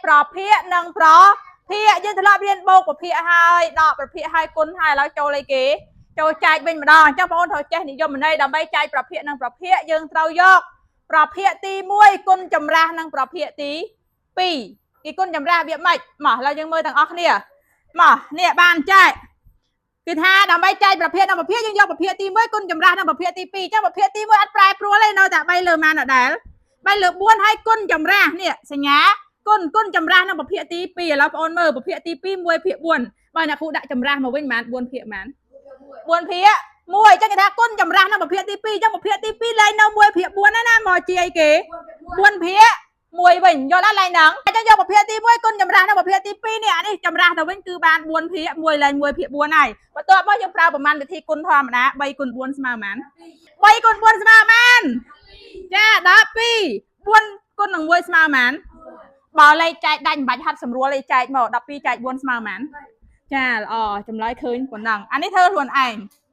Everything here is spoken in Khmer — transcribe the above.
ប្រភាគនិងប្រភាគយើងធ្លាប់រៀនបូកប្រភាគហើយដកប្រភាគហើយគុណហើយឥឡូវចូលអីគេចូលចែកវិញម្ដងអញ្ចឹងបងប្អូនត្រូវចេះនិយមន័យដើម្បីចែកប្រភាគនិងប្រភាគយើងត្រូវយកប្រភាគទី1គុណចម្រាស់និងប្រភាគទី2គេគុណចម្រាស់វាម៉េចមកឥឡូវយើងមើលទាំងអស់គ្នាមកនេះបានចែកគឺថាដើម្បីចែកប្រភាគនិងប្រភាគយើងយកប្រភាគទី1គុណចម្រាស់និងប្រភាគទី2អញ្ចឹងប្រភាគទី1អត់ប្រែប្រួលទេនៅតែ3លើម៉ានដដែល3លើ4ហើយគុណចម្រាស់នេះសញ្ញាគុណគុណចម្រាស់និងប្រភាគទី2ឥឡូវបងអូនមើលប្រភាគទី2 1ភាគ4បើអ្នកគ្រូដាក់ចម្រាស់មកវិញប៉ុន្មាន4ភាគប៉ុន្មាន4ភាគ1អញ្ចឹងគេថាគុណចម្រាស់និងប្រភាគទី2អញ្ចឹងប្រភាគទី2លែងនៅ1ភាគ4ណាណាមកជាអីគេ4ភាគ1វិញយល់អត់ឡើងហ្នឹងអញ្ចឹងយកប្រភេទទី1គុណចម្រាស់និងប្រភេទទី2នេះអានេះចម្រាស់ទៅវិញគឺបាន4ភាគ1លែង1ភាគ4ហើយបន្ទាប់មកយើងប្រើប្រមាណវិធីគុណធម្មតា3គុណ4ស្មើប៉ុន្មាន3គុណ4ស្មើប៉ុន្មានចា12 4គុណនឹង1ស្មើប៉ុន្មានបើលេខចែកដាច់មិនបាច់ហាត់ស្រួលលេខចែកមក12ចែក4ស្មើប៉ុន្មានចាល្អចម្លើយឃើញប៉ុណ្ណឹងអានេះធ្វើខ្លួនឯង។